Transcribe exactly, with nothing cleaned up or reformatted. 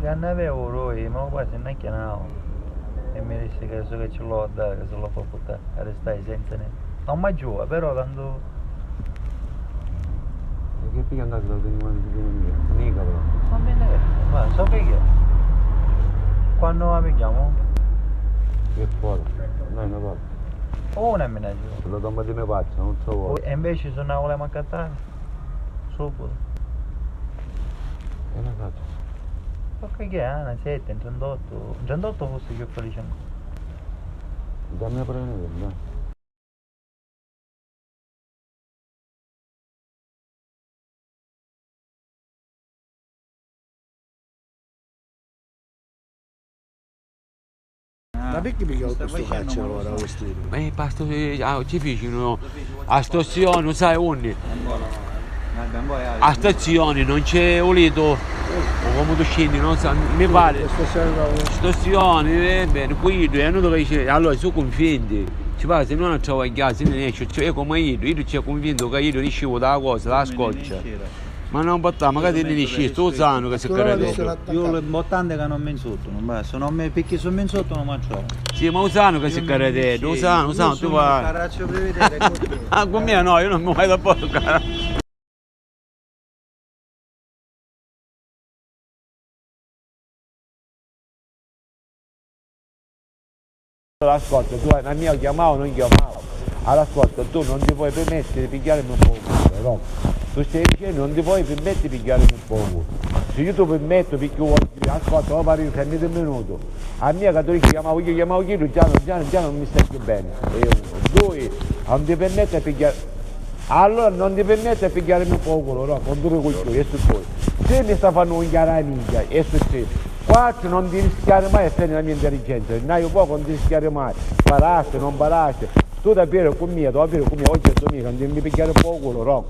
Ca n'avevu dui, ma quasi n'acchianau. E mi dissi ca so ca ci l'ho a dari, ca si lo fa purtari, arristai senza nienti. Non m'aggiuva, però tantu. E che piglia andare da tenere un amico? Mica, però. Ma mi ne, ma so che è? Quando la pigliamo? Che fuori? No, non vado. Una mi ne aggiuva. Lo tomba di me pazzo, non so vuoi. E invece se non la volevamo accattare? Subito. E non faccio. Tocca che è una sette, un trentotto, un trentotto fosse più felice ancora. Dammi la prima, dai. Ma perché mi chiamo questo caccia ora, questo? Eh, pasto, eh, ah, ci feci, no? A stazione, non sai unni? A stazione non c'è ulito. O come tu scendi, non sa, mi pare. Stazione, eh, bene, qui io, e non dice, allora, sono convinti. Ci va, se non trovo in casa, se ne esce, cioè, come io, io c'è convinto che io riuscivo dalla cosa, dalla scoccia. Ma non battà, magari ti ne esci, sto sano che si carete. Io le bottande che non mi insultano, basta, non mi, perché se mi insultano non mi trovo. Sì, ma usano che si carete, usano, usano, tu vai. Ah, con me no, io non mi vado a portare. Ascolta, tu hai una mia chiamavo, non chiamavo. Allora, ascolta, tu non ti puoi permettere di pigliarmi un po' culo, no? Tu stai dicendo non ti puoi permettere di pigliarmi un po' culo. Se io ti permetto, perché vuoi dire, ascolta, oh, pari, fermiti un minuto. A mia che tu dici chiamavo io, chiamavo io, già, già, già non mi stai più bene. E uno, due, non ti permette di pigliare. Allora non ti permette di pigliarmi un po' culo, no? Con due coglioni, e su due. Se mi sta fanno un chiaro amica, e su tre. Quattro, non ti rischiare mai a fare la mia intelligenza. No, io poco non ti rischiare mai. Paraste, non paraste. Tu davvero con mia, tu davvero con mia, oggi è domenica, non ti mi pigliare un po' culo, no?